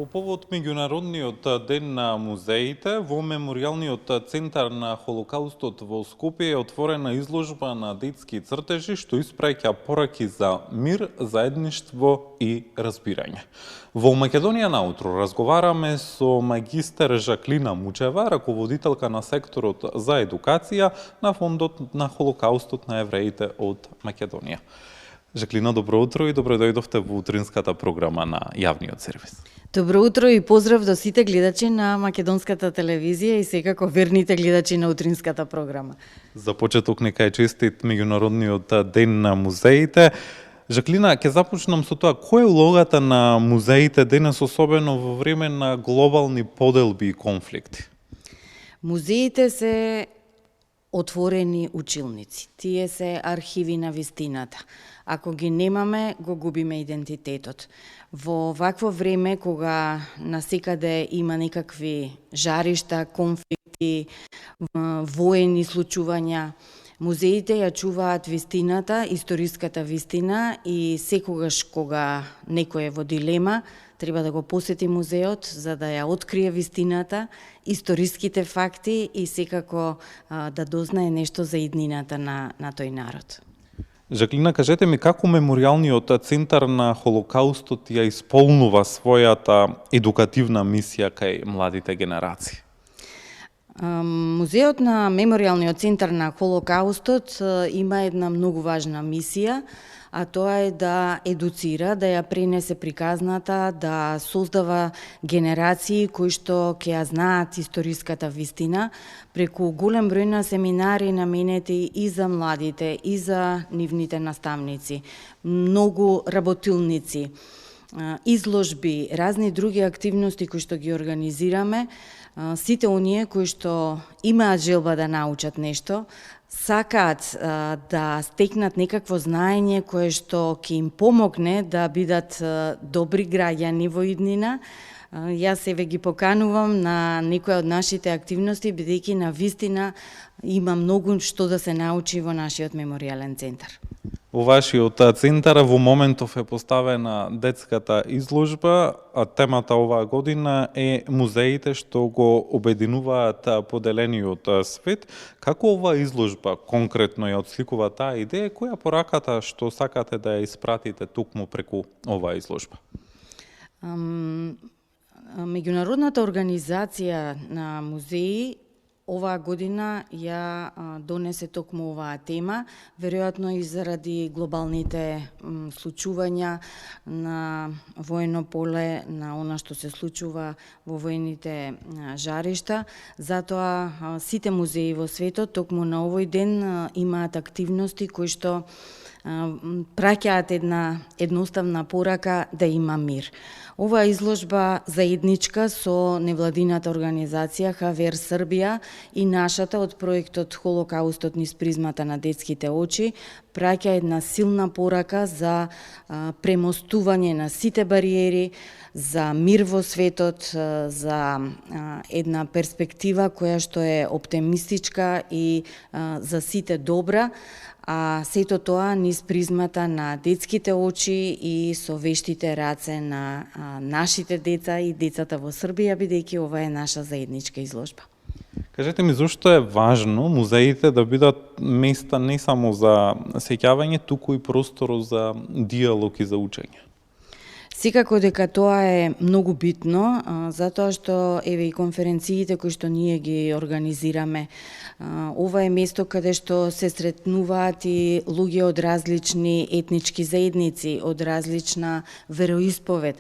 По повод меѓународниот ден на музеите, во Меморијалниот центар на Холокаустот во Скопје е отворена изложба на детски цртежи што испраќа пораки за мир, заедништво и разбирање. Во Македонија наутро разговараме со магистер Жаклина Мучева, раководителка на секторот за едукација на Фондот на Холокаустот на евреите од Македонија. Жаклина, добро утро и добро дојдовте во утринската програма на Јавниот сервис. Добро утро и поздрав до сите гледачи на македонската телевизија и секако верните гледачи на утринската програма. За почеток нека е честит меѓународниот ден на музеите. Жаклина, ќе започнам со тоа, која е улогата на музеите денес, особено во време на глобални поделби и конфликти? Музеите се отворени училници. Тие се архиви на вистината. Ако ги немаме, го губиме идентитетот. Во вакво време, кога насекаде има некакви жаришта, конфликти, воени случувања, музеите ја чуваат вистината, историската вистина и секогаш кога некој е во дилема, треба да го посети музеот за да ја открие вистината, историските факти и секако да дознае нешто за иднината на тој народ. Жаклина, кажете ми како Меморијалниот центар на Холокаустот ја исполнува својата едукативна мисија кај младите генерации? Музеот на Меморијалниот центар на Холокаустот има една многу важна мисија, а тоа е да едуцира, да ја пренесе приказната, да создава генерации кои што ќе ја знаат историската вистина, преку голем број на семинари наменети и за младите, и за нивните наставници, многу работилници, изложби, разни други активности кои што ги организираме. Сите оние кои што имаат желба да научат нешто, сакаат да стекнат некакво знаење кое што ќе им помогне да бидат добри граѓани во иднина. Јас еве ги поканувам на некоја од нашите активности, бидејќи на вистина има многу што да се научи во нашиот меморијален центар. Во вашиот центар во моментов е поставена детската изложба, а темата оваа година е музеите што го обединуваат поделениот свет. Како оваа изложба конкретно ја отсликува таа идеја, која пораката што сакате да ја испратите токму преку оваа изложба? Меѓународната организација на музеи оваа година ја донесе токму оваа тема, веројатно и заради глобалните случувања на воено поле, на она што се случува во воените жаришта. Затоа сите музеи во светот токму на овој ден имаат активности кои што праќаат една едноставна порака да има мир. Оваа изложба заедничка со невладината организација ХВР Србија и нашата од проектот Холокаустот низ призмата на детските очи праќа една силна порака за премостување на сите бариери, за мир во светот, за една перспектива која што е оптимистичка и за сите добра, а сето тоа низ призмата на детските очи и со вештите раце на нашите деца и децата во Србија, бидејќи ова е наша заедничка изложба. Кажете ми, зошто е важно музеите да бидат места не само за сеќавање, туку и простор за диалог и за учење? Секако дека тоа е многу битно, затоа што еве и конференциите кои што ние ги организираме, ова е место каде што се сретнуваат и луѓе од различни етнички заедници, од различна вероисповед.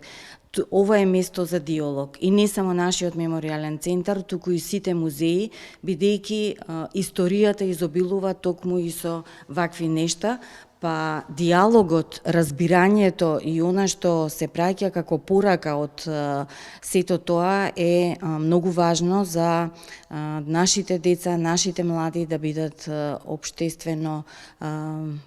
Ова е место за диалог и не само нашиот меморијален центар, туку и сите музеи, бидејќи историјата изобилува токму и со вакви нешта, па диалогот, разбирањето и она што се праќа како порака од сето тоа е многу важно за нашите деца, нашите млади да бидат општествено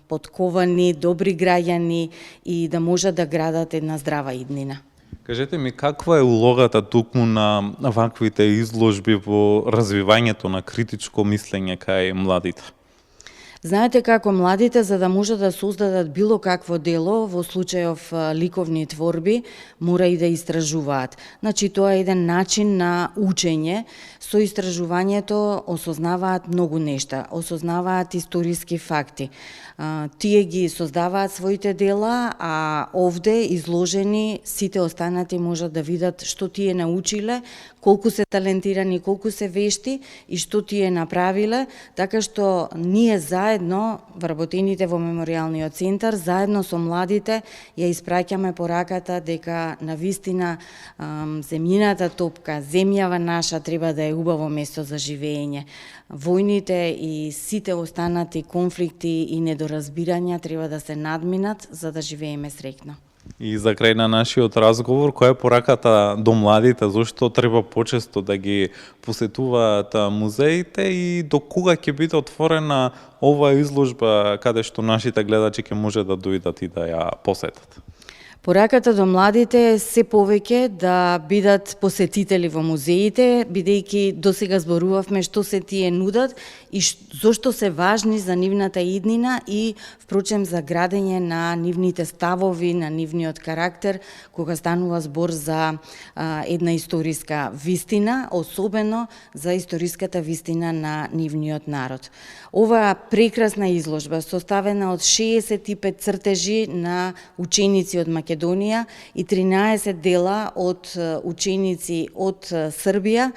подковани, добри граѓани и да можат да градат една здрава иднина. Кажете ми, каква е улогата токму на ваквите изложби во развивањето на критичко мислење кај младите? Знаете како младите, за да можат да создадат било какво дело, во случајов ликовни творби, мора и да истражуваат. Значи, тоа е еден начин на учење. Со истражувањето осознаваат многу нешта, осознаваат историски факти. Тие ги создаваат своите дела, а овде изложени сите останати можат да видат што тие научиле, колку се талентирани, колку се вешти и што тие направиле, така што ние заедно, вработените во Меморијалниот центар, заедно со младите, ја испраќаме пораката дека навистина земјината топка, земјава наша треба да е убаво место за живење. Војните и сите останати конфликти и недоразбирања треба да се надминат за да живееме среќно. И за крај на нашиот разговор, која е пораката до младите, зашто треба почесто да ги посетуваат музеите и до кога ќе биде отворена оваа изложба каде што нашите гледачи ќе може да дојдат и да ја посетат? Пораката до младите е се повеќе да бидат посетители во музеите, бидејќи досега зборувавме што се тие нудат и зошто се важни за нивната иднина и впрочем за градење на нивните ставови, на нивниот карактер, кога станува збор за една историска вистина, особено за историската вистина на нивниот народ. Оваа прекрасна изложба, составена од 65 цртежи на ученици од Македонија и 13 дела од ученици од Србија,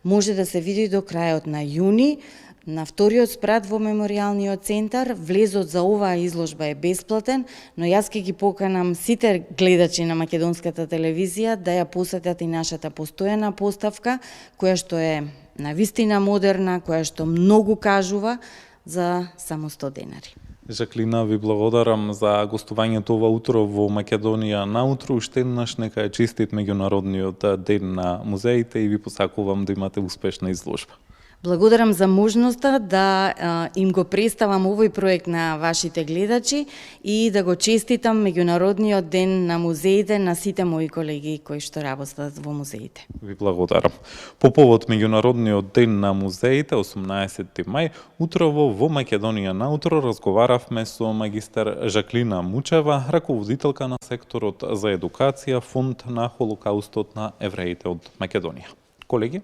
може да се види до крајот на јуни. На вториот спрат во Меморијалниот центар, влезот за оваа изложба е бесплатен, но јас ќе ги поканам сите гледачи на македонската телевизија да ја посетат и нашата постојана поставка, која што е навистина модерна, која што многу кажува за само 100 денари. Жаклина, ви благодарам за гостувањето ова утро во Македонија наутро. Уште еднаш нека е честит меѓународниот ден на музеите и ви посакувам да имате успешна изложба. Благодарам за можноста да им го представам овој проект на вашите гледачи и да го честитам Меѓународниот ден на музеите на сите мои колеги кои што работат во музеите. Ви благодарам. По повод Меѓународниот ден на музеите, 18 мај, утрово во Македонија наутро разговаравме со магистер Жаклина Мучева, раководителка на секторот за едукација Фонд на Холокаустот на евреите од Македонија. Колеги,